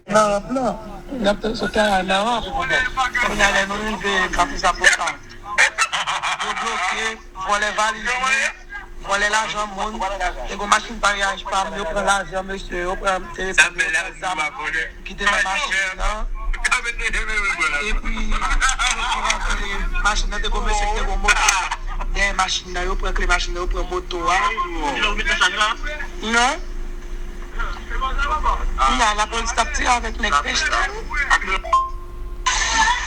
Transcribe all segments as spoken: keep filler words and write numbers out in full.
Nan ranp lan. Y ap sot nan ranp. Kounye a, lè nou rive Kafou Zaboka, yo bloke, vòlè valiz moun, vòlè lajan moun. Te gen machin pariyaj pa m, yo pran lajan mesye, yo pran telefòn, yo pran zam ki te nan machin nan. Epi, yo pran kle machin nan, te gen mesye ki te gen moto dèyè machin nan, yo pran kle machin nan, yo pran moto a. Non. Kounye a, lapolis t ap tire avèk nèg Pestèl.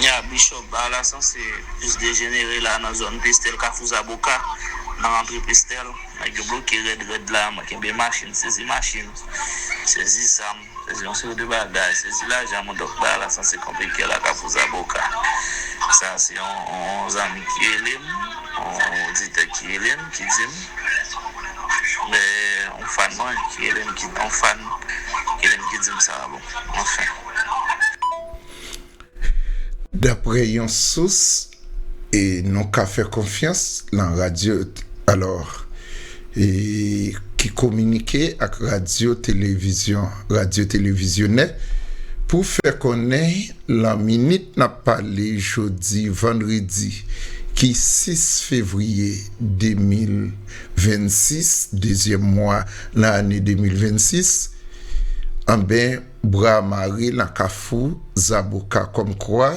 Ya, Bishop, bagay la sanse plis dejenere la nan zòn Pestèl, Kafou Zaboka, nan rantre Pestèl. Nèg yo bloke rèd rèd la, mwen kenbe machin, sezi machin, sezi zam, sezi yon seri de bagay, sezi lajan moun, donk bagay la sanse konplike la, Kafou Zaboka. Sa se yon, yon zanmi ki rele m, yon oditè ki rele m, ki di m, men yon fan mwen ki rele m, ki, yon fan ki rele m, ki di m sa, bon, anfen. Daprè yon sous, e nou ka fè konfyans lan radyo, alò, e ki kominike ak radyo televizyon, radyo televizyonè, pou fè konnen lan minit n ap pale jodi vandredi ki sis fevriye de mil vennsis, dezyèm mwa nan ane de mil vennsis, anben, bra mare nan Kafou Zaboka, kòmkwa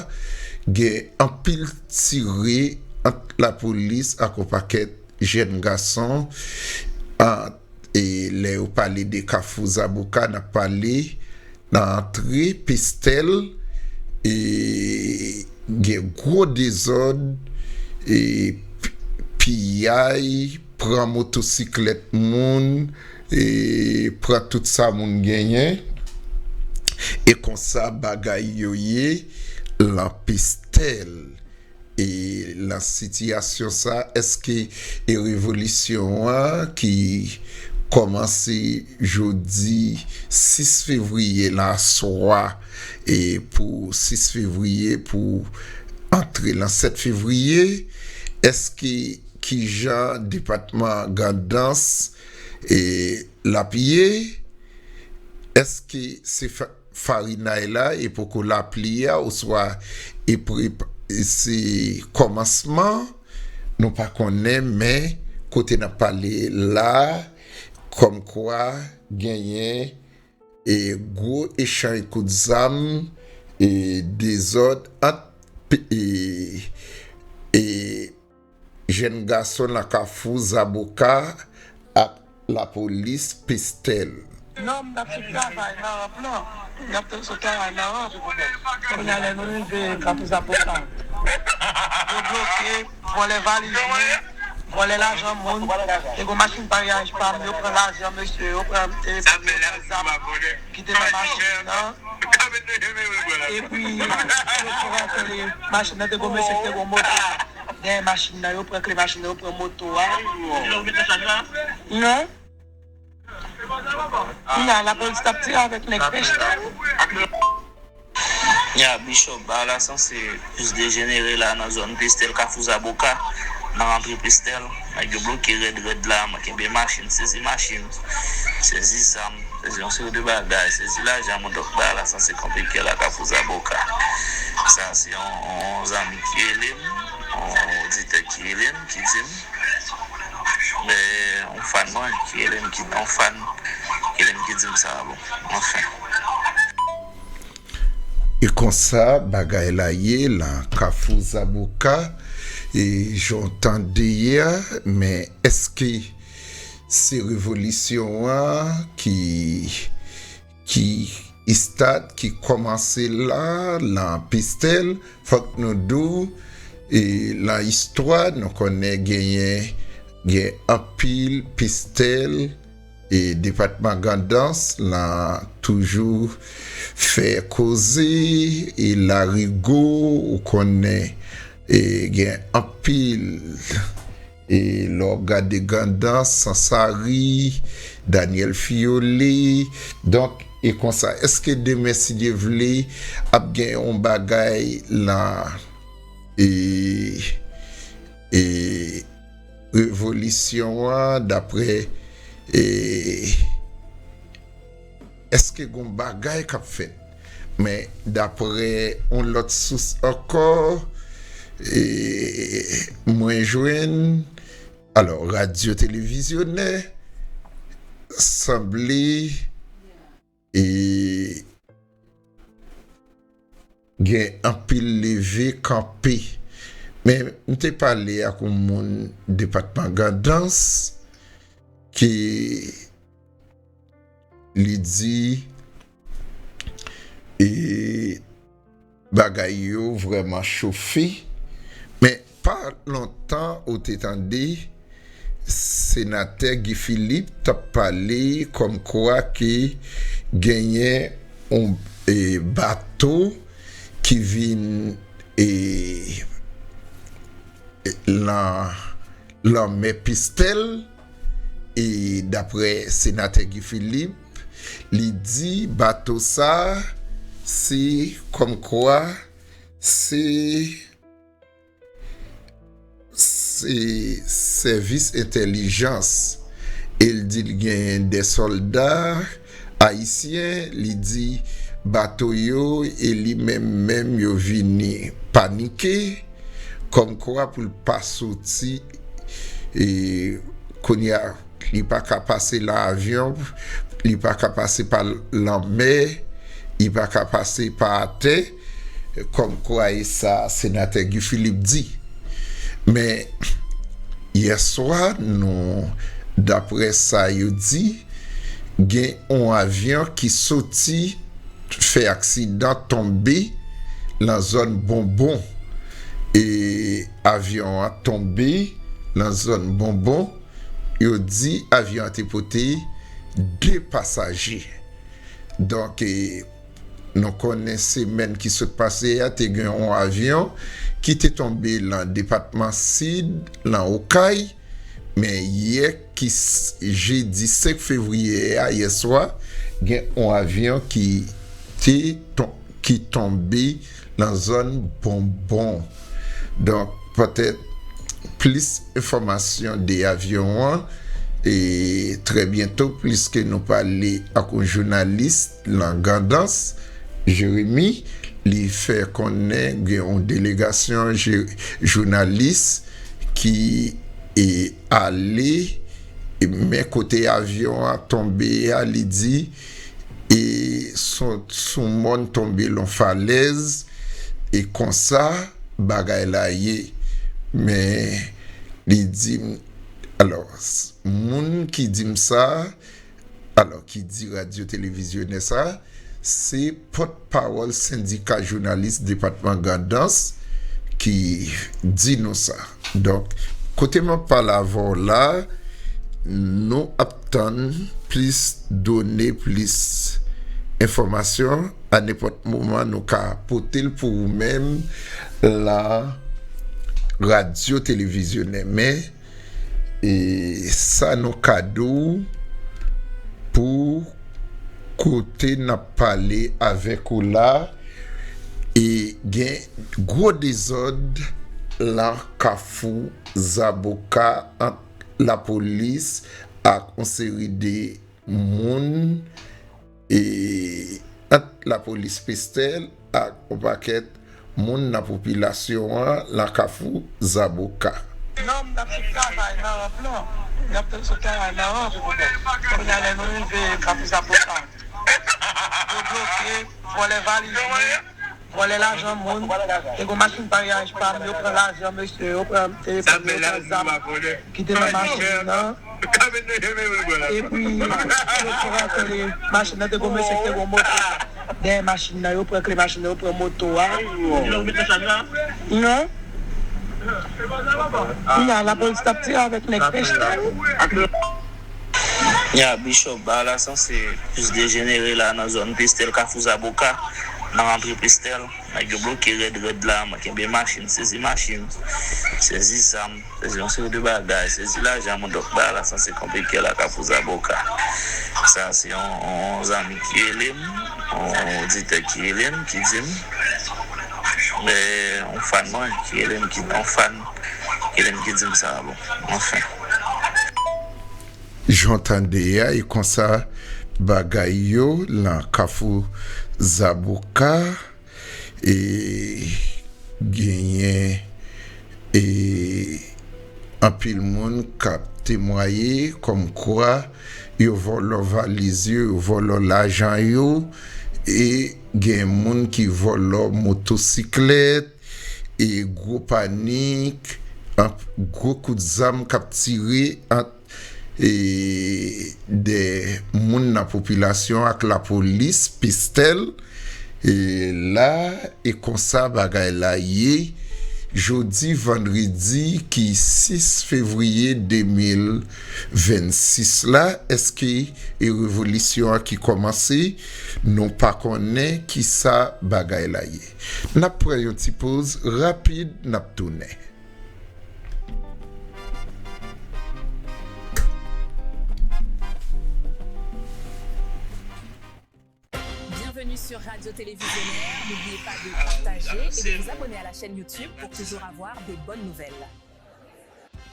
gen anpil tire ant lapolis ak yon pakèt jèn gason. Ant, e lè yo pale de Kafou Zaboka, n ap pale nan antre Pestèl, e gen gwo dezòd, e pi-, piyay, pran motosiklèt moun, e pran tout sa moun genyen. E konsa bagay yo ye lan Pestèl. E lan sitiyasyon sa, èske e revolisyon an ki kòmanse jodi sis fevriye la swa, e pou sis fevriye, pou antre lan sèt fevriye, èske kijan depatman Grandans, e l ap ye? Èske se fa-, farinay la e poko lapli a, oswa e pre-, se kòmansman? Nou pa konnen, men kote n ap pale la, kòmkwa genyen e gwo echanj kout zam, e dezòd ant pe-, e, e jèn gason nan Kafou Zaboka ak lapolis Pestèl. Non, m t ap sot travay nan ranp lan. M t ap sot travay nan ranp. Kounye a, lè nou rive Kafou Zaboka, yo bloke, vòlè valiz moun, vòlè lajan moun. Te gen machin pariyaj pa m, yo pran lajan mesye, yo pran telefòn, yo pran zam ki te nan machin nan. Epi, yo pran kle machin nan, te gen mesye ki te gen moto dèyè machin nan, yo pran kle machin nan, yo pran moto a. Non. Kounye a, lapolis t ap tire avèk nèg Pestèl. Ya, Bishop, bagay la sanse plis dejenere la nan zòn Pestèl, Kafou Zaboka, nan rantre Pestèl. Nèg yo bloke rèd rèd la, mwen kenbe machin, sezi machin, sezi zam, sezi yon seri de bagay, sezi lajan moun, donk bagay la sanse konplike la, Kafou Zaboka. Sa se yon, yon zanmi ki rele m, yon oditè ki rele m, ki di m, men yon fan mwen ki rele m, ki, yon fan ki rele m, ki di m sa, bon, anfen. E konsa bagay la ye lan Kafou Zaboka, e jan w tande a, men èske se revolisyon an ki, ki estat, ki kòmanse la, lan Pestèl? Fòk nou di w, e lan istwa, nou konnen genyen, gen anpil Pestèl, e depatman Grandans lan toujou fè koze, e larigo, ou konnen, e gen anpil, e lè w gade Grandans, Sansari, Daniel Fiole, donk, e konsa, èske demen, si Dye vle, ap gen yon bagay lan, e, e, revolisyon an, daprè, e, èske gon bagay k ap fèt? Men daprè yon lòt sous ankò, e, mwen jwenn, alò, radyo televizyonè sanble e gen anpil leve kanpe. Men m te pale ak yon moun depatman Gandans ki li di e bagay yo vrèman chofe. Men pa lontan ou te tande senatè Guy Philippe t ap pale kòmkwa ke genyen yon e, bato ki vin e, lan lanmè Pestèl. E daprè senatè Guy Philippe, li di bato sa se kòmkwa se se sèvis entèlijans. E l di l genyen de sòlda ayisyen, li di bato yo e li menm menm yo vini panike, kòmkwa pou l pa soti e kounye a li pa ka pase lan avyon, li pa ka pase pa lanmè, li pa ka pase pa atè, kòmkwa e sa senatè Guy Philippe di. Men yèswa, nou, daprè sa yo di, gen yon avyon ki soti fè aksidan tonbe lan zòn Bonbon. E avyon an tonbe lan zòn Bonbon. Yo di avyon an te pote de pasaje. Donk, e, nou konnen semèn ki sot pase a, te gen yon avyon ki te tonbe lan depatman Sid, lan Okay, men yè ki s-, jedi senk fevriye a, yèswa, gen yon avyon ki te ton-, ki tonbe lan zòn Bonbon. Donk, petèt plis enfòmasyon de avyon an, e trè byento, pliske nou pale ak yon jounalis lan Gandans, Jeremi, li fè konnen gen yon delegasyon je-, jounalis ki, e, ale, e, men kote avyon an tonbe a, li di, e, sou, sou mòn tonbe lan falèz, e konsa bagay la ye. Men li di m, alò, s-, moun ki di m sa, alò, ki di radyo televizyonè sa, se pòtpawòl sendika jounalis depatman Gandans ki di nou sa. Donk, kote m ap pale avè w la, nou ap tann plis done, plis enfòmasyon. A nenpòt moman, nou ka pote l pou ou menm lan radyo televizyonè. Men, e sa nou ka di w pou kote n ap pale avèk ou la, e gen gwo dezòd lan Kafou Zaboka ant lapolis ak yon seri de moun, e ant lapolis Pestèl ak yon pakèt moun nan popilasyon an lan Kafou Zaboka. Non, m t ap sot travay nan ranp lan. M t ap sot travay nan ranp. Kounye a, lè nou rive Kafou Zaboka, yo bloke, vòlè valiz mwen, vòlè lajan moun. Te gon machin pariyaj pa m, yo pran lajan mesye, yo pran telefòn, yo pran zam ki te nan machin nan. Epi, yo pran kle machin nan, te gon mesye ki te gon moto dèyè machin nan, yo pran kle machin nan, yo pran moto a. Non. Kounye a, lapolis t ap tire avèk nèg Pestèl. Ya, Bishop, bagay la sanse plis dejenere la nan zòn Pestèl, Kafou Zaboka, nan rantre Pestèl. Nèg yo bloke rèd rèd la, kenbe machin, sezi machin, sezi zam, sezi yon seri de bagay, sezi lajan moun. Donk, bagay la sanse konplike la, Kafou Zaboka. Sa se yon, yon zanmi ki rele m, yon oditè ki rele m, ki di m, e, yon fan mwen ki rele m, ki, yon fan ki rele m, ki di m sa, bon, anfen. Jan w tande a, e konsa bagay yo nan Kafou Zaboka, e genyen, e anpil moun k ap temwaye kòmkwa yo vòlò valiz yo, yo vòlò lajan yo, e gen moun ki vòlò motosiklèt, e gwo panik, anp-, gwo kout zam k ap tire ant, e de moun nan popilasyon ak lapolis, pistèl, e la, e konsa bagay la ye, jodi vandredi ki sis fevriye de mil vennsis la, èske e revolisyon an ki kòmanse, nou pa konnen kisa bagay la ye. N ap pran yon ti poz rapid, n ap tounen. Bienvenue sur Radio Télévisionnaire. N'oubliez pas de partager et de vous abonner à la chaîne YouTube pour toujours avoir des bonnes nouvelles.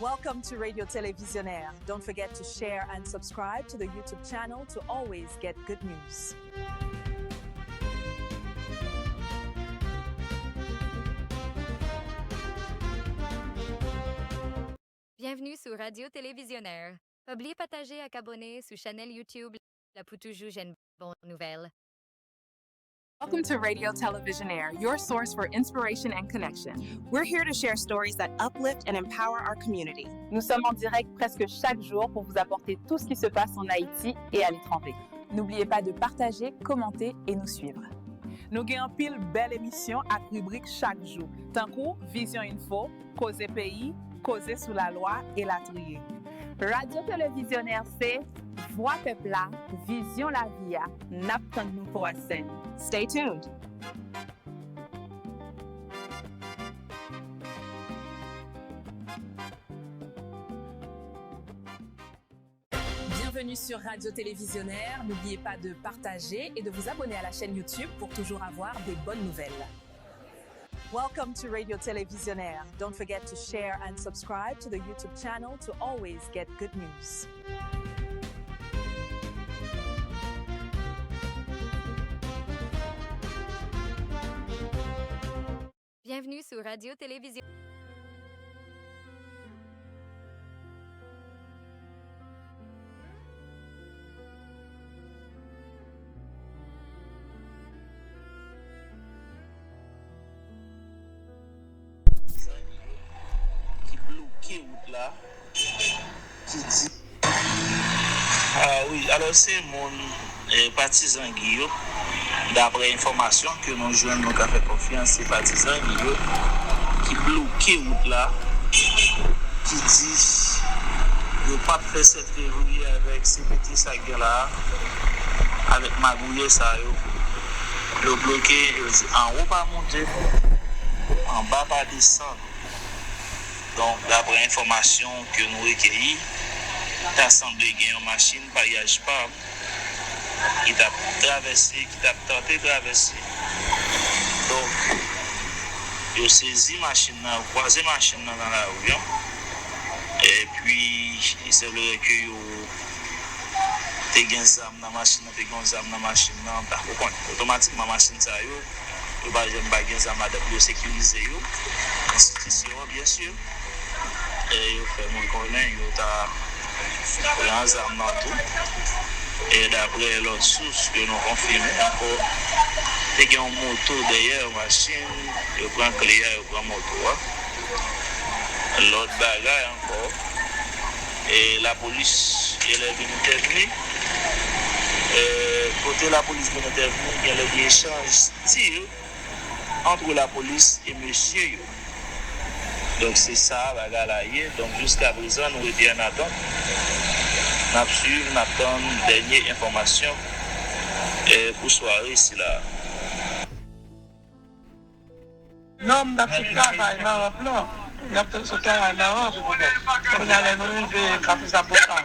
Welcome to Radio Télévisionnaire. Don't forget to share and subscribe to the YouTube channel to always get good news. Bienvenue sou Radio Télévisionnaire. Pa bliye pataje ak abòne sou chanèl YouTube la pou toujou jwenn bon nouvèl. Welcome to Radio Télévisionnaire, your source for inspiration and connection. We're here to share stories that uplift and empower our community. Nous sommes en direct presque chaque jour pour vous apporter tout ce qui se passe en Haïti et à l'étranger. N'oubliez pas de partager, commenter et nous suivre. Nou gen anpil bèl emisyon ak ribrik chak jou, tankou Vizyon Enfo, Koze Peyi, Koze sou Lalwa, elatriye. Radio Télévisionnaire se vwa pèp la, vizyon lavi a. N ap tann nou pou asèn. Stay tuned! Bienvenue sur Radio Télévisionnaire. N'oubliez pas de partager et de vous abonner à la chaîne YouTube pour toujours avoir des bonnes nouvelles. Welcome to Radio Télévisionnaire. Don't forget to share and subscribe to the YouTube channel to always get good news. Bienvenue sou Radio Télévision. Ki bloke wout la, ki di Ah wi, alò se moun, eh, patizan Guy yo, daprè enfòmasyon ke nou jwenn, nou ka fè konfyans, se patizan Guy yo ki bloke wout la, ki di yo p ap fè sèt fevriye avèk C P T sa k gen la a, avèk magouyè sa yo. Yo bloke, yo di anwo pa monte, anba pa desann. Donk, daprè enfòmasyon ke nou rekeyi, ta sanble gen yon machin paryaj pa m ki t ap travèse, ki t ap tante travèse. Donk, yo sezi machin nan, yo kwaze machin nan nan lari an. Epi, il semblerait que yo te gen zam nan machin nan, te gen yon zam nan machin nan, m pa ko konnen. Otomatikman, machin sa yo, yo pa janm pa gen zam ladan pou yo sekirize yo. Enstitisyon an, byen si, e yo fè moun konnen yo ta pran zam nan tou. E daprè lòt sous ke nou konfime ankò, te gen yon moto dèyè yon machin, yo pran kle a, yo pran moto a. Lòt bagay ankò, e lapolis genlè vin entèvni. E kote lapolis vin entèvni, genlè gen echanj tir ant lapolis e mesye yo. Donk, se sa bagay la ye. Donk, jiskaprezan, nou rete an atant. N ap swiv, n ap tann dènye enfòmasyon, e, pou sware sila. Non, m t ap sot travay nan ranp lan. M t ap sot travay nan ranp. Kounye a, lè nou rive Kafou Zaboka,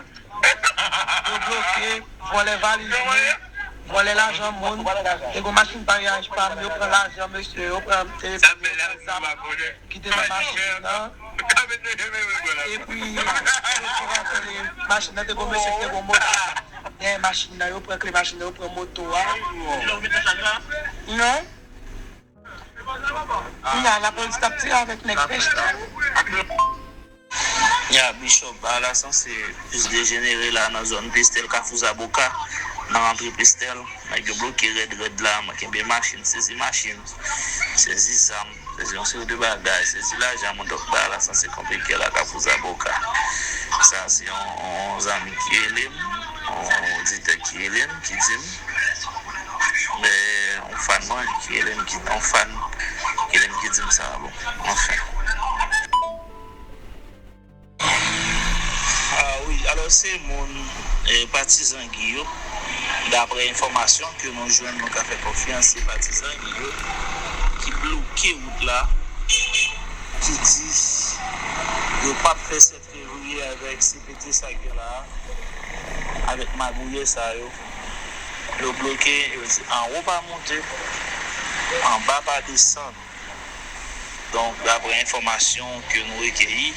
yo bloke, vòlè valiz moun, vòlè lajan moun. Te gen machin paryaj pa m, yo pran lajan mesye, yo pran, e, yo pran zam ki te nan machin nan. Epi, yo tou rantre machin nan, te gen mesye ki te gen moto. Dèyè machin nan, yo pran kle machin nan, yo pran moto a. Non. Kounya, lapolis t ap tire avèk nèg pèch la. Ya, Bishop, bagay la sanse plis dejenere la nan zòn Pestèl, Kafou Zaboka, nan rantre Pestèl. Nèg yo bloke rèd rèd la, kenbe machin, sezi machin, sezi zam, sezi yon seri de bagay, sezi lajan moun. Donk, bagay la sanse konplike la, Kafou Zaboka. Sa se yon, yon zanmi ki rele m, yon oditè ki rele m, ki di m, men yon fan mwen ki rele m, ki, yon fan ki rele m, ki di m sa, bon, anfen. Ah wi, alò se moun, eh, patizan Guy yo, daprè enfòmasyon ke nou jwenn, nou ka fè konfyans, se patizan Guy yo ki bloke wout la, ki di yo p ap fè sèt fevriye avèk C P T sa k gen la, avèk magouyè sa yo. Yo bloke, yo di anwo pa monte, anba pa desann. Donk, daprè enfòmasyon ke nou rekeyi,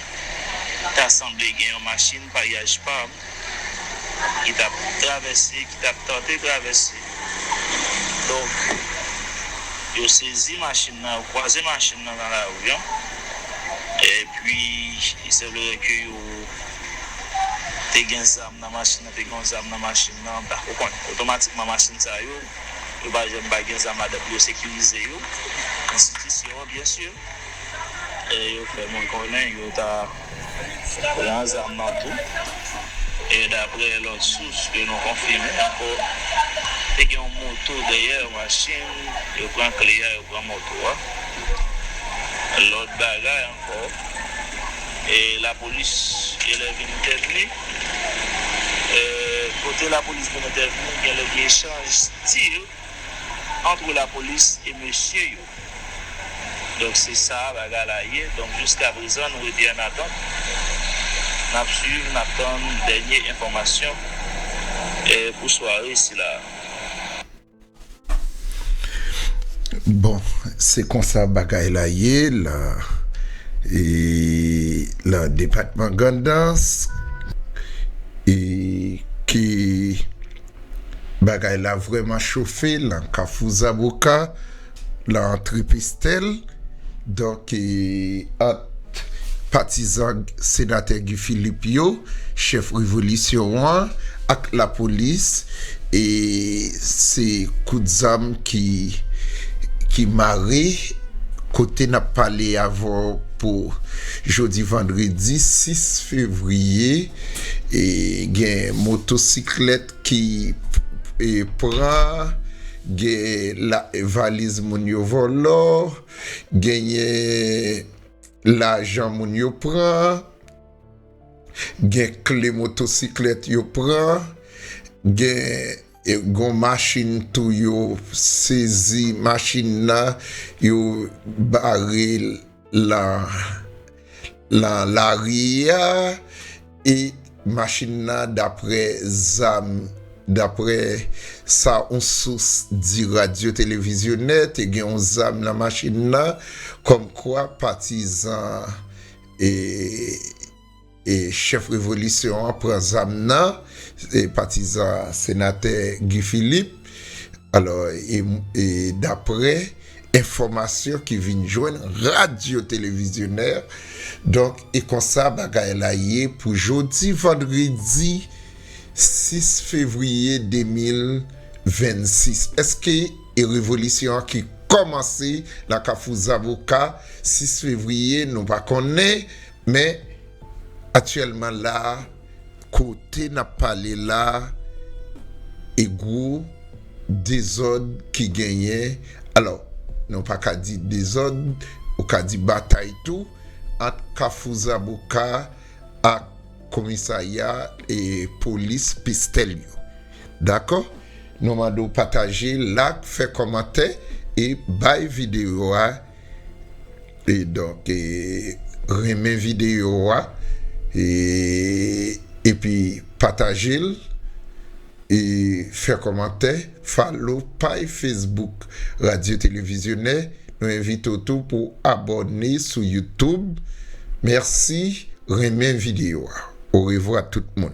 ta sanble gen yon machin paryaj pam ki t ap travèse, ki t ap tante travèse. Donk, yo sezi machin nan, yo kwaze machin nan nan lari an. Epi, il semblerait ke yo te gen zam nan machin nan, te gen yon zam nan machin nan, m pa ko konnen. Otomatikman, machin sa yo, yo pa janm pa gen zam ladan pou yo sekirize yo. Enstitisyon an, byen si. E yo fè mwen konnen yo ta pran zam nan tou. E daprè lòt sous ke nou konfime ankò, te gen yon moto dèyè machin, yo pran kle a, yo pran moto a. Lòt bagay ankò, e lapolis, e lè vin entèvni, e kote lapolis vin entèvni, gen lè gen echanj tir ant lapolis e mesye yo. Donk, se sa bagay la ye. Donk, jiska prezan, nou rete an atant. N ap swiv, n ap tann dènye enfòmasyon, eh, pou sware sila a. Bon, se konsa bagay la ye la, e, nan depatman Grandans, e, ke bagay la vrèman chofe nan Kafou Zaboka, nan antre Pestèl. Donk, e, ant patizan senatè Guy Philippe yo, chèf revolisyon an, ak lapolis, e se kout zam ki, ki mare kote n ap pale avè w pou jodi vandredi sis fevriye, e gen motosiklèt ki, e, pran, gen la, valiz moun yo vòlò, genyen lajan moun yo pran, gen kle motosiklèt yo pran, gen, e, gon machin tou yo sezi machin nan, yo bare l nan, nan lari a, e machin nan, daprè zam, daprè sa yon sous di Radyo Televizyonè, te gen yon zam nan machin nan, kòmkwa patizan, e, e chèf revolisyon an pran zam nan, e patizan senatè Guy Philippe. Alò, e, e daprè enfòmasyon ki vin jwenn Radyo Televizyonè, donk, e konsa bagay la ye pou jodi vandredi sis fevriye de mil vennsis. Èske e revolisyon an ki kòmanse nan Kafou Zaboka sis fevriye, nou pa konnen, men aktyèlman la, kote n ap pale la, e gwo dezòd ki genyen. Alò, nou pa ka di dezòd, ou ka di batay tou, ant Kafou Zaboka ak komisarya e polis Pestèl yo. Dakò? Nou mande w pataje, like, fè kòmantè e bay videyo a. E donk, e, renmen videyo a, e, epi pataje l, e fè kòmantè, follow paj Facebook Radyo Televizyonè. Nou envite w tou pou abòne sou YouTube. Mèsi, renmen videyo a. Orevwa tout moun.